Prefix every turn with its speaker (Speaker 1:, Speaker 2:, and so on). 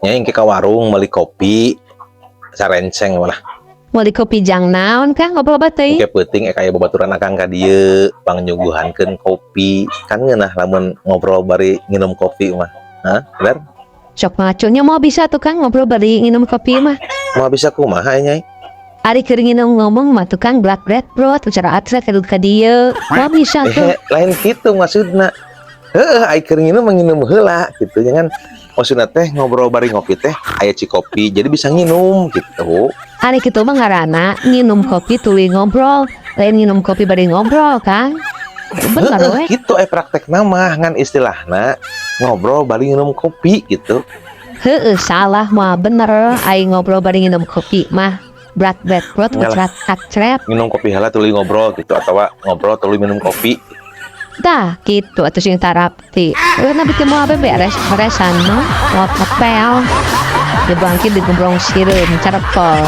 Speaker 1: Nya engke ka warung meuli kopi sarenceng malah.
Speaker 2: Meuli kopi jang naon, Kang, ngobrol teuing?
Speaker 1: Engke peuting aya babaturan akang ka dieu pangnyuguhankeun kopi. Kan ngeunah lamun ngobrol bari nginum kopi mah. Hah? Bener?
Speaker 2: Sok ngaco nya, moal bisa tuh, Kang, ngobrol bari nginum kopi mah.
Speaker 1: Moal bisa kumaha, Nyai?
Speaker 2: Ari keur nginum ngomong mah tuh, Kang, blat bret brot cara atret ka dieu. Moal bisa tuh.
Speaker 1: Eh, lain kitu maksudna. Heeh, ai keur nginum mah nginum heula gitu. Jangan, maksudna teh ngobrol bari ngopi teh aya cikopi jadi bisa nginum gitu.
Speaker 2: Ari kitu mah ngaranna nginum kopi tuluy ngobrol, lain nginum kopi bari ngobrol, Kang. Bener
Speaker 1: Heeh,
Speaker 2: we.
Speaker 1: Gitu praktekna mah, ngan istilahna ngobrol bari nginum kopi gitu.
Speaker 2: Heeh, salah mah bener ai ngobrol bari nginum kopi mah. Brat bret brot
Speaker 1: Nyalah.
Speaker 2: Ucrat kacrep.
Speaker 1: Minum kopi heula tuluy ngobrol gitu atau ngobrol tuluy minum kopi.
Speaker 2: Tah, gitu atuh sing tarapti. Eueuh, nabi teh moal beres beresan mah, moal tepel. Dia bangkit di gombrong sireum carepel.